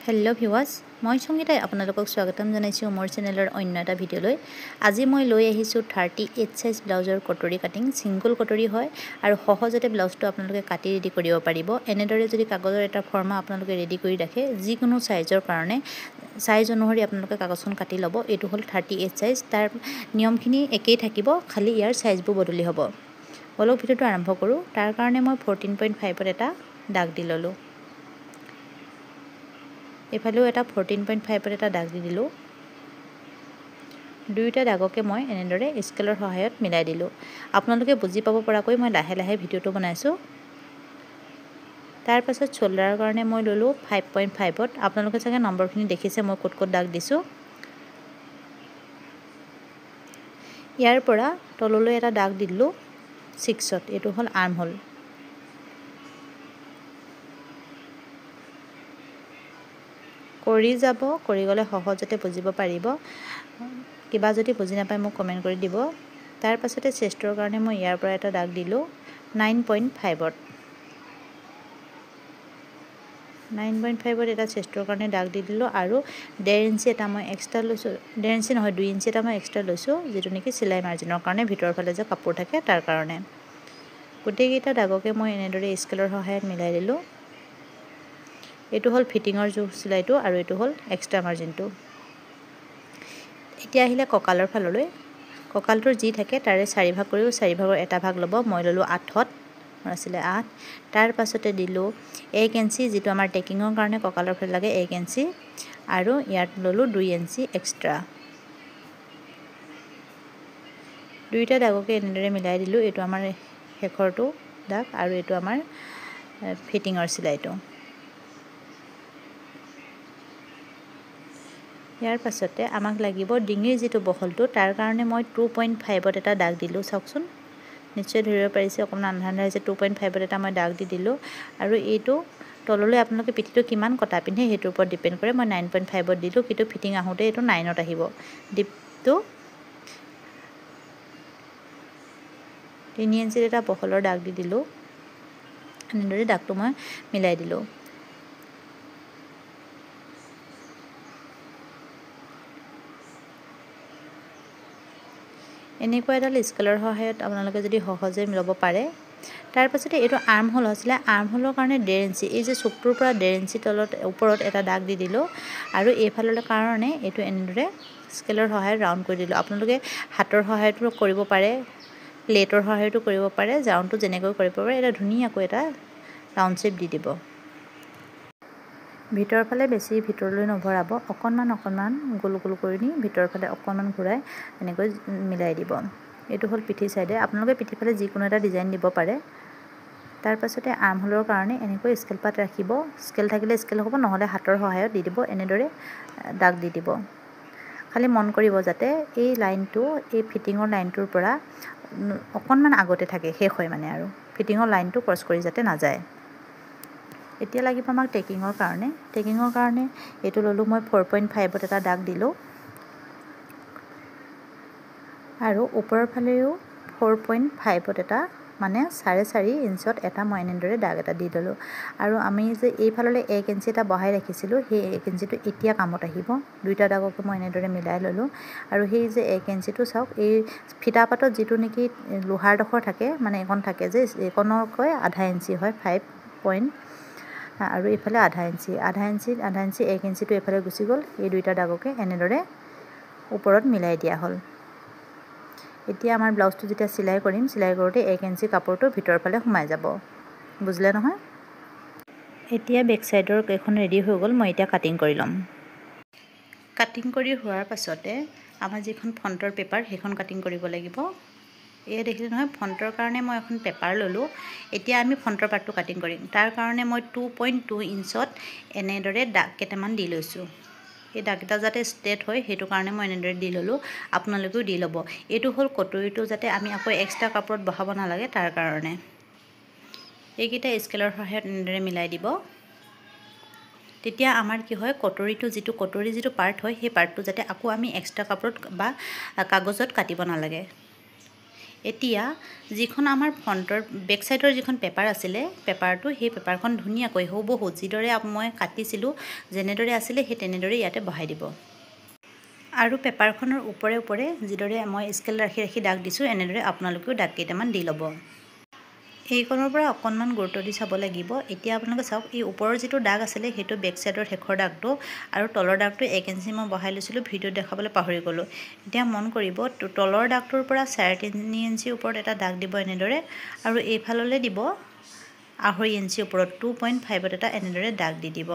Hello' viewers, মই সংগীতাই আপোনালোকক স্বাগতম জনাইছোঁ মোৰ চেনেলৰ অন্য এটা ভিডিঅ'লৈ। আজি মই লৈ আহিছোঁ 38 চাইজ ব্লাউজৰ কটৰী কাটিং। ছিংগল কটৰী হয় আৰু সহজতে ব্লাউজটো আপোনালোকে কাটি ৰেডি কৰিব পাৰিব। এনেদৰে যদি কাগজৰ এটা ফৰ্মা আপোনালোকে ৰেডি কৰি ৰাখে, যিকোনো চাইজৰ কাৰণে চাইজ অনুসৰি আপোনালোকে কাগজখন কাটি ল'ব। এইটো হ'ল 38 চাইজ। তাৰ নিয়মখিনি একেই থাকিব, খালি ইয়াৰ চাইজবোৰ বদলি হ'ব। বলক ভিডিঅ'টো আৰম্ভ কৰোঁ। তাৰ কাৰণে মই 14.5ত এটা দাগ দি ল'লোঁ। এইফালেও এটা 14.5ত এটা দাগ দি দিলোঁ। দুয়োটা দাগকে মই এনেদৰে স্কেলৰ সহায়ত মিলাই দিলোঁ। আপোনালোকে বুজি পাব পৰাকৈ মই লাহে লাহে ভিডিঅ'টো বনাইছোঁ। তাৰপাছত শ্ব'ল্ডাৰৰ কাৰণে মই ল'লোঁ 5.5ত। আপোনালোকে চাগে নম্বৰখিনি দেখিছে মই ক'ত ক'ত দাগ দিছোঁ। ইয়াৰ পৰা তললৈ এটা দাগ দি দিলোঁ 6ত। এইটো হ'ল আৰ্ম হোল। কৰি যাব, কৰি গ'লে সহজতে বুজিব পাৰিব। কিবা যদি বুজি নাপায় মোক কমেণ্ট কৰি দিব। তাৰপাছতে চেষ্টৰ কাৰণে মই ইয়াৰ পৰা এটা দাগ দিলোঁ 9.5ত। 9.5ত এটা চেষ্টৰ কাৰণে দাগ দি দিলোঁ আৰু 1.5 ইঞ্চি এটা মই এক্সট্ৰা লৈছোঁ। 1.5 ইঞ্চি নহয়, 2 ইঞ্চি এটা মই এক্সট্ৰা লৈছোঁ, যিটো নেকি চিলাই মাৰ্জিনৰ কাৰণে ভিতৰৰ ফালে যে কাপোৰ থাকে তাৰ কাৰণে। গোটেইকেইটা দাগকে মই এনেদৰে স্কেলৰ সহায়ত মিলাই দিলোঁ। এইটো হ'ল ফিটিঙৰ জোখ চিলাইটো আৰু এইটো হ'ল এক্সট্ৰা মাৰ্জিনটো। এতিয়া আহিলে কঁকালৰ ফাললৈ। কঁকালটোৰ যি থাকে তাৰে 4 ভাগ কৰিও 4 ভাগৰ এটা ভাগ ল'ব। মই ল'লোঁ 8ত, মোৰ আছিলে 8। তাৰ পাছতে দিলোঁ 1 ইঞ্চি, যিটো আমাৰ টেকিঙৰ কাৰণে কঁকালৰ ফালে লাগে 1 ইঞ্চি, আৰু ইয়াত ল'লোঁ 2 ইঞ্চি এক্সট্ৰা। দুয়োটা দাগকে এনেদৰে মিলাই দিলোঁ। এইটো আমাৰ শেষৰটো দাগ আৰু এইটো আমাৰ ফিটিঙৰ চিলাইটো। ইয়াৰ পাছতে আমাক লাগিব ডিঙিৰ যিটো বহলটো, তাৰ কাৰণে মই 2.5ত এটা দাগ দিলোঁ। চাওকচোন, নিশ্চয় ধৰিব পাৰিছে, অকণমান আন্ধাৰ আন্ধাৰ হৈছে। 2.5ত এটা মই দাগ দি দিলোঁ। আৰু এইটো তললৈ আপোনালোকে পিঠিটো কিমান কটা পিন্ধে সেইটোৰ ওপৰত ডিপেণ্ড কৰে। মই 9.5ত দিলোঁ, কিন্তু ফিটিং আহোঁতে এইটো 9ত আহিব। ডিপটো 3 ইঞ্চিত এটা বহলৰ দাগ দি দিলোঁ। এনেদৰে দাগটো মই মিলাই দিলোঁ। এনেকুৱা এডাল স্কেলৰ সহায়ত আপোনালোকে যদি সহজে ল'ব পাৰে। তাৰপাছতে এইটো আৰ্ম হোল আছিলে। আৰ্ম হোলৰ কাৰণে 1.5 ইঞ্চি, এই যে চুকটোৰ পৰা 1.5 ইঞ্চি তলত ওপৰত এটা দাগ দি দিলোঁ। আৰু এইফালৰ কাৰণে এইটো এনেদৰে স্কেলৰ সহায়ত ৰাউণ্ড কৰি দিলোঁ। আপোনালোকে হাতৰ সহায়তো কৰিব পাৰে, প্লেটৰ সহায়তো কৰিব পাৰে, ৰাউণ্ডটো যেনেকৈ কৰিব পাৰে। এটা ধুনীয়াকৈ এটা ৰাউণ্ড শ্বেপ দি দিব। ভিতৰৰ ফালে বেছি ভিতৰলৈ নভৰাব, অকণমান অকণমান গোল গোল কৰি নি ভিতৰৰ ফালে অকণমান ঘূৰাই এনেকৈ মিলাই দিব। এইটো হ'ল পিঠি চাইডে। আপোনালোকে পিঠি ফালে যিকোনো এটা ডিজাইন দিব পাৰে। তাৰপাছতে আৰ্ম হোলৰ কাৰণে এনেকৈ স্কেল পাত ৰাখিব। স্কেল থাকিলে স্কেল হ'ব, নহ'লে হাতৰ সহায়ত দি দিব। এনেদৰে দাগ দি দিব। খালি মন কৰিব যাতে এই লাইনটো, এই ফিটিঙৰ লাইনটোৰ পৰা অকণমান আগতে থাকে, শেষ হয় মানে, আৰু ফিটিঙৰ লাইনটো ক্ৰছ কৰি যাতে নাযায়। এতিয়া লাগিব আমাক টেকিঙৰ কাৰণে। টেকিঙৰ কাৰণে এইটো ল'লোঁ মই 4.5ত এটা দাগ দিলোঁ আৰু ওপৰৰ ফালেও 4.5ত এটা, মানে 4.5 ইঞ্চত এটা মই এনেদৰে দাগ এটা দি ল'লোঁ। আৰু আমি যে এইফাললৈ 1 ইঞ্চি এটা বহাই ৰাখিছিলোঁ, সেই 1 ইঞ্চিটো এতিয়া কামত আহিব। দুইটা দাগকে মই এনেদৰে মিলাই ল'লোঁ। আৰু সেই যে 1 ইঞ্চিটো চাওক, এই ফিতাপাতত যিটো নেকি লোহাৰডোখৰ থাকে, মানে এইকণ থাকে যে, এইকণকৈ আধা ইঞ্চি হয়, 5 পইণ্ট, আৰু এইফালে আধা ইঞ্চি, আধা ইঞ্চি, আধা ইঞ্চি, 1 ইঞ্চিটো এইফালে গুচি গ'ল। এই দুইটা দাগকে এনেদৰে ওপৰত মিলাই দিয়া হ'ল। এতিয়া আমাৰ ব্লাউজটো যেতিয়া চিলাই কৰিম, চিলাই কৰোঁতে 1 ইঞ্চি কাপোৰটো ভিতৰৰ ফালে সোমাই যাব। বুজিলে নহয়? এতিয়া বেক চাইডৰ এইখন ৰেডি হৈ গ'ল। মই এতিয়া কাটিং কৰি ল'ম। কাটিং কৰি হোৱাৰ পাছতে আমাৰ যিখন ফ্ৰণ্টৰ পেপাৰ, সেইখন কাটিং কৰিব লাগিব। এয়া দেখিলে নহয়, ফ্ৰণ্টৰ কাৰণে মই এখন পেপাৰ ল'লোঁ। এতিয়া আমি ফ্ৰণ্টৰ পাৰ্টটো কাটিং কৰিম। তাৰ কাৰণে মই 2.2 ইঞ্চত এনেদৰে দাগ কেইটামান দি লৈছোঁ। এই দাগকেইটা যাতে ষ্ট্ৰেট হয় সেইটো কাৰণে মই এনেদৰে দি ল'লোঁ। আপোনালোকেও দি ল'ব। এইটো হ'ল কটৰীটো যাতে আমি আকৌ এক্সট্ৰা কাপোৰত বহাব নালাগে তাৰ কাৰণে। এইকেইটা স্কেলৰ সহায়ত এনেদৰে মিলাই দিব। তেতিয়া আমাৰ কি হয়, কটৰীটো যিটো কটৰী যিটো পাৰ্ট হয়, সেই পাৰ্টটো যাতে আকৌ আমি এক্সট্ৰা কাপোৰত বা কাগজত কাটিব নালাগে। এতিয়া যিখন আমাৰ ফ্ৰণ্টৰ বেক চাইডৰ যিখন পেপাৰ আছিলে, পেপাৰটো, সেই পেপাৰখন ধুনীয়াকৈ হুবহু যিদৰে মই কাটিছিলোঁ, যেনেদৰে আছিলে সেই তেনেদৰে ইয়াতে বহাই দিব। আৰু পেপাৰখনৰ ওপৰে ওপৰে যিদৰে মই স্কেল ৰাখি ৰাখি দাগ দিছোঁ, এনেদৰে আপোনালোকেও দাগ কেইটামান দি ল'ব। এইকণৰ পৰা অকণমান গুৰুত্ব দি চাব লাগিব। এতিয়া আপোনালোকে চাওক, এই ওপৰৰ যিটো দাগ আছিলে সেইটো বেক চাইডৰ শেষৰ দাগটো, আৰু তলৰ দাগটো 1 ইঞ্চি মই বহাই লৈছিলোঁ, ভিডিঅ'ত দেখাবলৈ পাহৰি গ'লোঁ। এতিয়া মন কৰিব, তলৰ দাগটোৰ পৰা 3.5 ইঞ্চিৰ ওপৰত এটা দাগ দিব এনেদৰে, আৰু এইফাললৈ দিব 2.5 ইঞ্চিৰ ওপৰত 2.5ত এটা এনেদৰে দাগ দি দিব।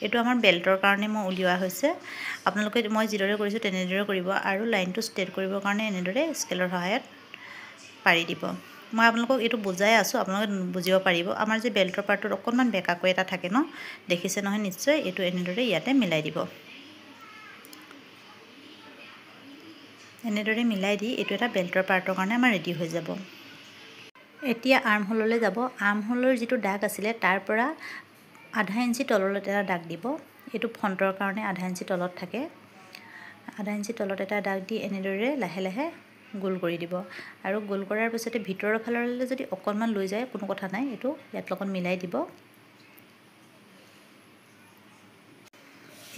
এইটো আমাৰ বেল্টৰ কাৰণে মই উলিওৱা হৈছে। আপোনালোকে মই যিদৰে কৰিছোঁ তেনেদৰে কৰিব, আৰু লাইনটো ষ্ট্ৰেইট কৰিবৰ কাৰণে এনেদৰে স্কেলৰ সহায়ত পাৰি দিব। মই আপোনালোকক এইটো বুজাই আছোঁ, আপোনালোকে বুজিব পাৰিব। আমাৰ যে বেল্টৰ পাৰ্টটোত অকণমান বেকাকৈ এটা থাকে ন, দেখিছে নহয় নিশ্চয়, এইটো এনেদৰে ইয়াতে মিলাই দিব। এনেদৰে মিলাই দি এইটো এটা বেল্টৰ পাৰ্টৰ কাৰণে আমাৰ ৰেডি হৈ যাব। এতিয়া আৰ্ম হোললৈ যাব। আৰ্ম হোলৰ যিটো দাগ আছিলে তাৰ পৰা আধা ইঞ্চি তললৈ এটা দাগ দিব। এইটো ফ্ৰণ্টৰ কাৰণে আধা ইঞ্চি তলত থাকে। আধা ইঞ্চি তলত এটা দাগ দি এনেদৰে লাহে লাহে গোল কৰি দিব। আৰু গোল কৰাৰ পিছতে ভিতৰৰ ফাললৈ যদি অকণমান লৈ যায় কোনো কথা নাই, এইটো ইয়াত লগত মিলাই দিব।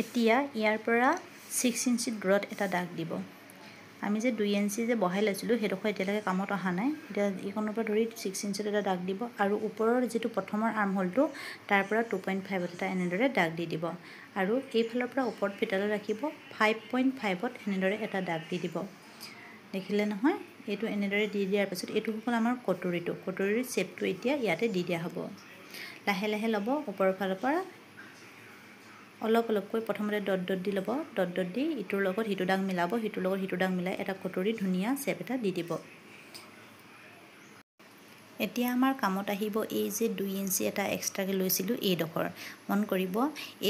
এতিয়া ইয়াৰ পৰা 6 ইঞ্চি দূৰত এটা দাগ দিব। আমি যে 2 ইঞ্চি যে বহাই লৈছিলোঁ সেইডোখৰ এতিয়ালৈকে কামত অহা নাই। এতিয়া এইখনৰ পৰা ধৰি 6 ইঞ্চিত এটা দাগ দিব, আৰু ওপৰৰ যিটো প্ৰথমৰ আৰ্ম হোলটো তাৰ পৰা 2.5ত এটা এনেদৰে দাগ দি দিব। আৰু এইফালৰ পৰা ওপৰত ফিটাডাল ৰাখিব, 5.5ত এনেদৰে এটা দাগ দি দিব। দেখিলে নহয়, এইটো এনেদৰে দি দিয়াৰ পাছত এইটো হ'ল আমাৰ কটৰীটো, কটৰীৰ শ্বেপটো এতিয়া ইয়াতে দি দিয়া হ'ব। লাহে লাহে ল'ব, ওপৰৰ ফালৰ পৰা অলপ অলপকৈ প্ৰথমতে ডট ডট দি ল'ব, ডট ডট দি ইটোৰ লগত সিটো দাগ মিলাব, সিটোৰ লগত সিটো দাগ মিলাই এটা কটৰী ধুনীয়া শ্বেপ এটা দি দিব। এতিয়া আমাৰ কামত আহিব এই যে 2 ইঞ্চি এটা এক্সট্ৰাকৈ লৈছিলোঁ এইডোখৰ। মন কৰিব,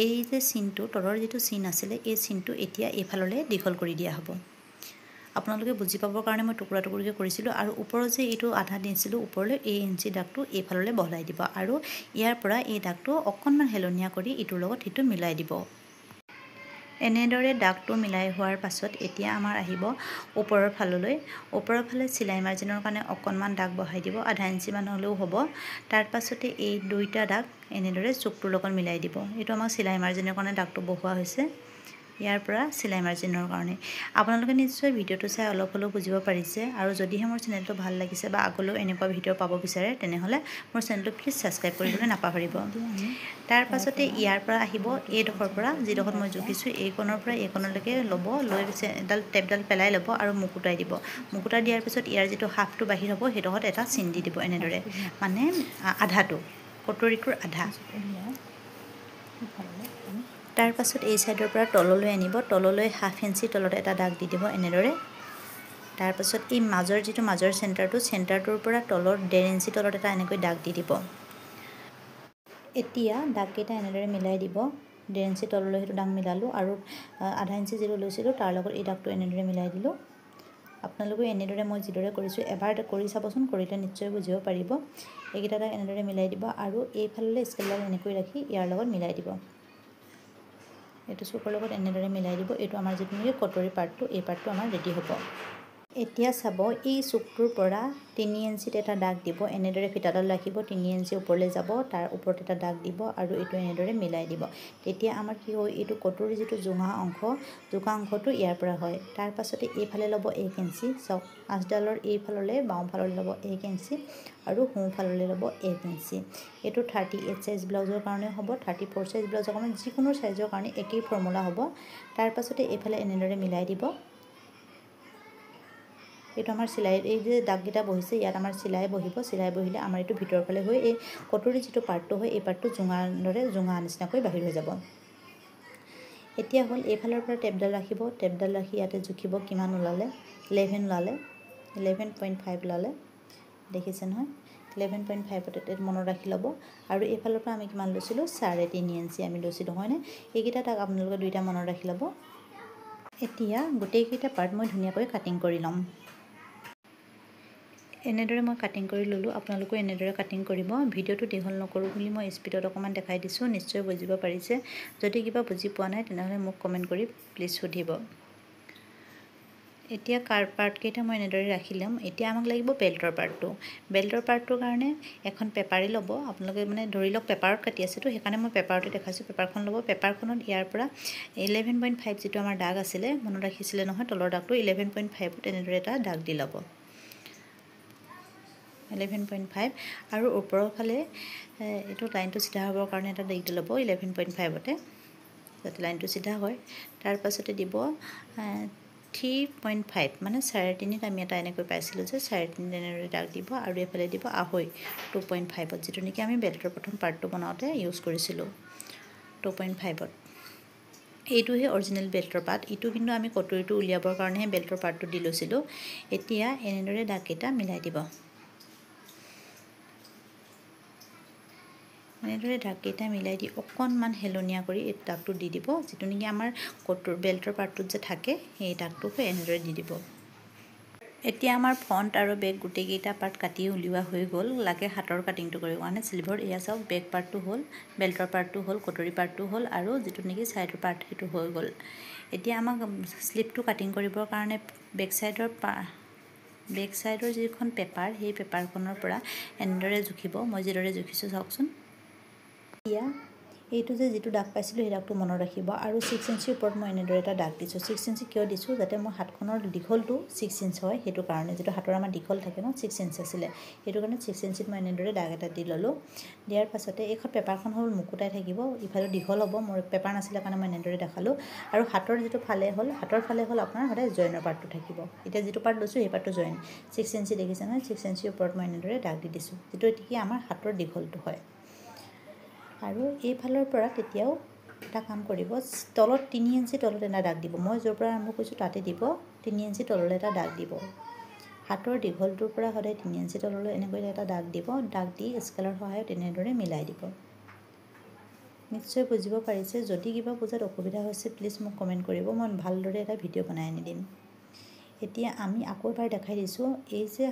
এই যে চিনটো, তলৰ যিটো চিন আছিলে এই চিনটো এতিয়া এইফাললৈ দীঘল কৰি দিয়া হ'ব। আপোনালোকে বুজি পাবৰ কাৰণে মই টুকুৰা টুকুৰিকৈ কৰিছিলোঁ। আৰু ওপৰত যে এইটো আধা দিছিলোঁ ওপৰলৈ, এই ইঞ্চি দাগটো এইফাললৈ বহলাই দিব, আৰু ইয়াৰ পৰা এই দাগটো অকণমান হেলনীয়া কৰি ইটোৰ লগত সিটো মিলাই দিব। এনেদৰে দাগটো মিলাই হোৱাৰ পাছত এতিয়া আমাৰ আহিব ওপৰৰ ফাললৈ। ওপৰৰ ফালে চিলাই মাৰ্জিনৰ কাৰণে অকণমান দাগ বহাই দিব, আধা ইঞ্চিমান হ'লেও হ'ব। তাৰ পাছতে এই দুইটা দাগ এনেদৰে চুকটোৰ লগত মিলাই দিব। এইটো আমাক চিলাই মাৰ্জিনৰ কাৰণে দাগটো বহোৱা হৈছে, ইয়াৰ পৰা চিলাই মাৰ্জিনৰ কাৰণে। আপোনালোকে নিশ্চয় ভিডিঅ'টো চাই অলপ হ'লেও বুজিব পাৰিছে। আৰু যদিহে মোৰ চেনেলটো ভাল লাগিছে বা আগলৈও এনেকুৱা ভিডিঅ' পাব বিচাৰে, তেনেহ'লে মোৰ চেনেলটো প্লিজ ছাবস্ক্ৰাইব কৰিবলৈ নাপাহৰিব। তাৰ পাছতে ইয়াৰ পৰা আহিব এইডোখৰ পৰা, যিডোখৰত মই জুখিছোঁ এইকণৰ পৰা এইকণলৈকে ল'ব, লৈ এডাল টেপডাল পেলাই ল'ব আৰু মুকুটাই দিব। মুকুটা দিয়াৰ পিছত ইয়াৰ যিটো হাফটো বাহিৰ হ'ব সেইডোখৰত এটা চিন দি দিব এনেদৰে, মানে আধাটো, কটৰীটোৰ আধা। তাৰ পাছত এই ছাইডৰ পৰা তললৈ আনিব, তললৈ হাফ ইঞ্চি তলত এটা দাগ দি দিব এনেদৰে। তাৰপাছত এই মাজৰ যিটো মাজৰ চেণ্টাৰটো, চেণ্টাৰটোৰ পৰা তলৰ 1.5 ইঞ্চি তলত এটা এনেকৈ দাগ দি দিব। এতিয়া দাগকেইটা এনেদৰে মিলাই দিব। 1.5 ইঞ্চি তললৈ সেইটো দাগ মিলালোঁ, আৰু আধা ইঞ্চি যিটো লৈছিলোঁ তাৰ লগত এই দাগটো এনেদৰে মিলাই দিলোঁ। আপোনালোকেও এনেদৰে মই যিদৰে কৰিছোঁ এবাৰ কৰি চাবচোন, কৰিলে নিশ্চয় বুজিব পাৰিব। এইকেইটা দাগ এনেদৰে মিলাই দিব, আৰু এইফাললৈ স্কেলডাল এনেকৈ ৰাখি ইয়াৰ লগত মিলাই দিব। এইটো চুকৰ লগত এনেদৰে মিলাই দিব। এইটো আমাৰ যিটো নেকি কটৰী পাৰ্টটো, এই পাৰ্টটো আমাৰ ৰেডি হ'ব। এতিয়া চাব, এই চুকটোৰ পৰা 3 ইঞ্চিত এটা দাগ দিব, এনেদৰে ফিটাডাল ৰাখিব, 3 ইঞ্চি ওপৰলৈ যাব, তাৰ ওপৰত এটা দাগ দিব আৰু এইটো এনেদৰে মিলাই দিব। তেতিয়া আমাৰ কি হয়, এইটো কটৰীৰ যিটো জোঙা অংশ, জোঙা অংশটো ইয়াৰ পৰা হয়। তাৰ পাছতে এইফালে ল'ব 1 ইঞ্চি, চাওক আঁচডালৰ এইফাললৈ বাওঁফাললৈ ল'ব 1 ইঞ্চি আৰু সোঁফাললৈ ল'ব 1 ইঞ্চি। এইটো 38 চাইজ ব্লাউজৰ কাৰণে হ'ব, 34 চাইজ ব্লাউজৰ কাৰণে, যিকোনো চাইজৰ কাৰণে একেই ফৰ্মুলা হ'ব। তাৰ পাছতে এইফালে এনেদৰে মিলাই দিব। এইটো আমাৰ চিলাই, এই যে দাগকেইটা বহিছে ইয়াত আমাৰ চিলাই বহিব। চিলাই বহিলে আমাৰ এইটো ভিতৰৰ ফালে হৈ এই কটৰীৰ যিটো পাৰ্টটো হয়, এই পাৰ্টটো জোঙাৰ দৰে জোঙা নিচিনাকৈ বাহিৰ হৈ যাব। এতিয়া হ'ল এইফালৰ পৰা টেপডাল ৰাখিব, টেপডাল ৰাখি ইয়াতে জুখিব কিমান ওলালে, 11 ওলালে, 11.5 ওলালে, দেখিছে নহয়, 11.5ত মনত ৰাখি ল'ব। আৰু এইফালৰ পৰা আমি কিমান লৈছিলোঁ, 3.5 ইঞ্চি আমি লৈছিলোঁ, হয়নে? এইকেইটা তাক আপোনালোকে দুইটা মনত ৰাখি ল'ব। এতিয়া গোটেইকেইটা পাৰ্ট মই ধুনীয়াকৈ কাটিং কৰি ল'ম। এনেদৰে মই কাটিং কৰি ল'লোঁ, আপোনালোকেও এনেদৰে কাটিং কৰিব। ভিডিঅ'টো দীঘল নকৰোঁ বুলি মই স্পীডত অকণমান দেখাই দিছোঁ, নিশ্চয় বুজিব পাৰিছে। যদি কিবা বুজি পোৱা নাই তেনেহ'লে মোক কমেণ্ট কৰি প্লিজ সুধিব। এতিয়া কাৰ পাৰ্টকেইটা মই এনেদৰে ৰাখি ল'ম। এতিয়া আমাক লাগিব বেল্টৰ পাৰ্টটো। বেল্টৰ পাৰ্টটোৰ কাৰণে এখন পেপাৰেই ল'ব আপোনালোকে, মানে ধৰি লওক পেপাৰত কাটি আছেতো, সেইকাৰণে মই পেপাৰতে দেখাইছোঁ। পেপাৰখন ল'ব, পেপাৰখনত ইয়াৰ পৰা 11.5 যিটো আমাৰ দাগ আছিলে, মনত ৰাখিছিলে নহয়, তলৰ দাগটো 11.5ত এনেদৰে এটা দাগ দি ল'ব, 11.5। আৰু ওপৰৰ ফালে এইটো লাইনটো চিধা হ'বৰ কাৰণে এটা দাগ দি ল'ব 11.5তে, যাতে লাইনটো চিধা হয়। তাৰপাছতে দিব 3.5, মানে 3.5ত আমি এটা এনেকৈ পাইছিলোঁ যে 3.5ত এনেদৰে দাগ দিব। আৰু এইফালে দিব 2.5, 2.5ত, যিটো নেকি আমি বেল্টৰ প্ৰথম পাৰ্টটো বনাওঁতে ইউজ কৰিছিলোঁ 2.5ত। এইটোহে অৰিজিনেল বেল্টৰ পাৰ্ট, ইটো কিন্তু আমি কটৰীটো উলিয়াবৰ কাৰণেহে বেল্টৰ পাৰ্টটো দি লৈছিলোঁ। এতিয়া এনেদৰে দাগকেইটা মিলাই দিব। এনেদৰে দাগকেইটা মিলাই দি অকণমান হেলনীয়া কৰি এই দাগটো দি দিব, যিটো নেকি আমাৰ কটৰ বেল্টৰ পাৰ্টটোত যে থাকে সেই দাগটোকে এনেদৰে দি দিব। এতিয়া আমাৰ ফ্ৰণ্ট আৰু বেক গোটেইকেইটা পাৰ্ট কাটি উলিওৱা হৈ গ'ল। লাগে হাতৰ কাটিংটো কৰিব কাৰণে শ্লিভৰ। এয়া চাওক, বেক পাৰ্টটো হ'ল, বেল্টৰ পাৰ্টটো হ'ল, কটৰী পাৰ্টটো হ'ল, আৰু যিটো নেকি ছাইডৰ পাৰ্ট সেইটো হৈ গ'ল। এতিয়া আমাক শ্লিভটো কাটিং কৰিবৰ কাৰণে বেক ছাইডৰ যিখন পেপাৰ, সেই পেপাৰখনৰ পৰা এনেদৰে জুখিব। মই যিদৰে জুখিছোঁ চাওকচোন। এতিয়া এইটো যে যিটো দাগ পাইছিলোঁ সেই দাগটো মনত ৰাখিব। আৰু 6 ইঞ্চিৰ ওপৰত মই এনেদৰে এটা দাগ দিছোঁ। 6 ইঞ্চি কিয় দিছোঁ, যাতে মোৰ হাতখনৰ দীঘলটো 6 ইঞ্চ হয়, সেইটো কাৰণে। যিটো হাতৰ আমাৰ দীঘল থাকে ন, 6 ইঞ্চ আছিলে, সেইটো কাৰণে 6 ইঞ্চিত মই এনেদৰে দাগ এটা দি ল'লোঁ। দিয়াৰ পাছতে এইখন পেপাৰখন হ'ল মুকুটাই থাকিব, ইফালে দীঘল হ'ব। মোৰ পেপাৰ নাছিলে কাৰণে মই এনেদৰে দেখালোঁ। আৰু হাতৰ যিটো ফালে হ'ল, হাতৰ ফালে হ'ল আপোনাৰ সদায় জইনৰ পাৰ্টটো থাকিব। এতিয়া যিটো পাৰ্ট লৈছোঁ সেই পাৰ্টটো জইন 6 ইঞ্চি দেখিছে নহয়, 6 ইঞ্চিৰ ওপৰত মই এনেদৰে দাগ দি দিছোঁ, যিটো কি আমাৰ হাতৰ দীঘলটো হয়। আৰু এইফালৰ পৰা তেতিয়াও এটা কাম কৰিব, তলত 3 ইঞ্চি তলত এটা দাগ দিব। মই য'ৰ পৰা আৰম্ভ কৰিছোঁ তাতে দিব, 3 ইঞ্চি তললৈ এটা দাগ দিব। হাতৰ দীঘলটোৰ পৰা সদায় 3 ইঞ্চি তললৈ এনেকৈ এটা দাগ দিব। দাগ দি স্কেলৰ সহায়ত এনেদৰে মিলাই দিব। নিশ্চয় বুজিব পাৰিছে। যদি কিবা বুজাত অসুবিধা হৈছে প্লিজ মোক কমেণ্ট কৰিব, মই ভালদৰে এটা ভিডিঅ' বনাই আনি দিম। এতিয়া আমি আকৌ এবাৰ দেখাই দিছোঁ, এই যে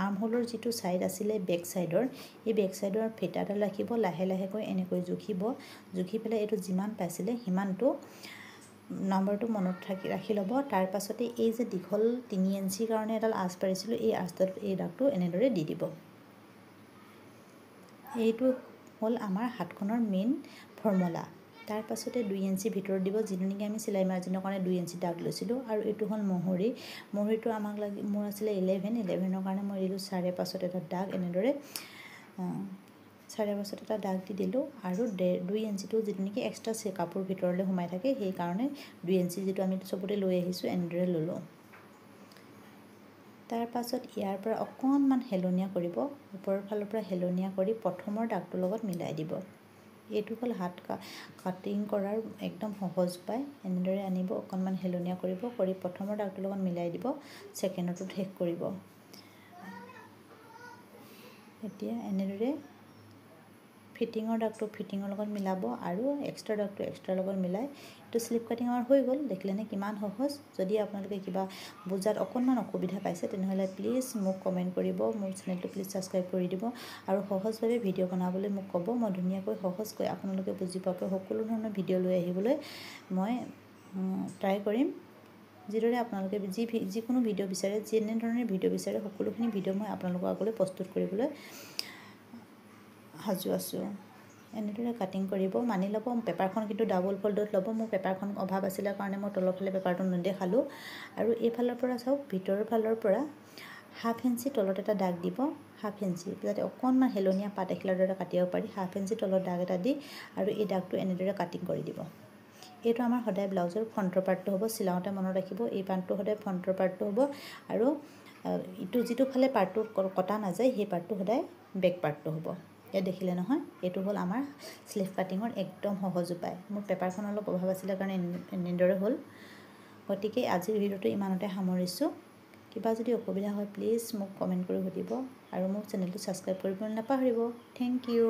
আৰ্ম হোলৰ যিটো ছাইড আছিলে বেক ছাইডৰ, এই বেক ছাইডৰ ফিটাডাল ৰাখিব, লাহে লাহেকৈ এনেকৈ জুখিব। জুখি পেলাই এইটো যিমান পাইছিলে সিমানটো নম্বৰটো মনত ৰাখি ল'ব। তাৰ পাছতে এই যে দীঘল 3 ইঞ্চিৰ কাৰণে এডাল আঁচ পাৰিছিলোঁ, এই আঁচডাল এই দাগটো এনেদৰে দি দিব। এইটো হ'ল আমাৰ হাতখনৰ মেইন ফৰ্মুলা। তাৰ পাছতে 2 ইঞ্চি ভিতৰত দিব, যিটো নেকি আমি চিলাই মাৰ্জিনৰ কাৰণে 2 ইঞ্চি দাগ লৈছিলোঁ। আৰু এইটো হ'ল মহৰি। মহৰিটো আমাক লাগি মোৰ আছিলে 11, 11ৰ কাৰণে মই দিলোঁ 5.5ত এটা দাগ, এনেদৰে 5.5ত এটা দাগ দি দিলোঁ। আৰু 2 ইঞ্চিটো যিটো নেকি এক্সট্ৰা কাপোৰ ভিতৰলৈ সোমাই থাকে, সেইকাৰণে 2 ইঞ্চি যিটো আমি চবতে লৈ আহিছোঁ এনেদৰে ল'লোঁ। তাৰ পাছত ইয়াৰ পৰা অকণমান হেলনীয়া কৰিব, ওপৰৰ ফালৰ পৰা হেলনীয়া কৰি প্ৰথমৰ দাগটোৰ লগত মিলাই দিব। এইটো হ'ল হাত কাটিং কৰাৰ একদম সহজ উপায়। এনেদৰে আনিব, অকণমান হেলনীয়া কৰিব, কৰি প্ৰথমৰ দাগটোৰ লগত মিলাই দিব, ছেকেণ্ডৰটোত শেষ কৰিব। এতিয়া এনেদৰে ফিটিঙৰ দাগটো ফিটিঙৰ লগত মিলাব আৰু এক্সট্ৰা দাগটো এক্সট্ৰাৰ লগত মিলাই এইটো শ্লিভ কাটিং আমাৰ হৈ গ'ল। দেখিলেনে কিমান সহজ। যদি আপোনালোকে কিবা বুজাত অকণমান অসুবিধা পাইছে তেনেহ'লে প্লিজ মোক কমেণ্ট কৰিব, মোৰ চেনেলটো প্লিজ ছাবস্ক্ৰাইব কৰি দিব আৰু সহজভাৱে ভিডিঅ' বনাবলৈ মোক ক'ব। মই ধুনীয়াকৈ সহজকৈ আপোনালোকে বুজি পোৱাকৈ সকলো ধৰণৰ ভিডিঅ' লৈ আহিবলৈ মই ট্ৰাই কৰিম। যিদৰে আপোনালোকে যিকোনো ভিডিঅ' বিচাৰে, যেনেধৰণে ভিডিঅ' বিচাৰে, সকলোখিনি ভিডিঅ' মই আপোনালোকৰ আগলৈ প্ৰস্তুত কৰিবলৈ সাজু আছোঁ। এনেদৰে কাটিং কৰিব মানি ল'ব। পেপাৰখন কিন্তু ডাবল ফল্ডত ল'ব। মোৰ পেপাৰখন অভাৱ আছিলে কাৰণে মই তলৰ ফালে পেপাৰটো নেদেখালোঁ। আৰু এইফালৰ পৰা চাওক, ভিতৰৰ ফালৰ পৰা 1/2 ইঞ্চি তলত এটা দাগ দিব, 1/2 ইঞ্চি, যাতে অকণমান হেলনীয়া পাত এখিলাৰ দৰে কাটিব পাৰি। 1/2 ইঞ্চি তলত দাগ এটা দি আৰু এই দাগটো এনেদৰে কাটিং কৰি দিব। এইটো আমাৰ সদায় ব্লাউজৰ ফ্ৰণ্টৰ পাৰ্টটো হ'ব। চিলাওঁতে মনত ৰাখিব, এই পাৰ্টটো সদায় ফ্ৰণ্টৰ পাৰ্টটো হ'ব আৰু ইটো যিটো ফালে পাৰ্টটো কটা নাযায় সেই পাৰ্টটো সদায় বেক পাৰ্টটো হ'ব। ইয়াত দেখিলে নহয়, এইটো হ'ল আমাৰ শ্লিভ কাটিঙৰ একদম সহজ উপায়। মোৰ পেপাৰখন অলপ অভাৱ আছিলে কাৰণে এনেদৰে হ'ল। গতিকে আজিৰ ভিডিঅ'টো ইমানতে সামৰিছোঁ। কিবা যদি অসুবিধা হয় প্লিজ মোক কমেণ্ট কৰি সুধিব আৰু মোৰ চেনেলটো ছাবস্ক্ৰাইব কৰিবলৈ নাপাহৰিব। Thank you.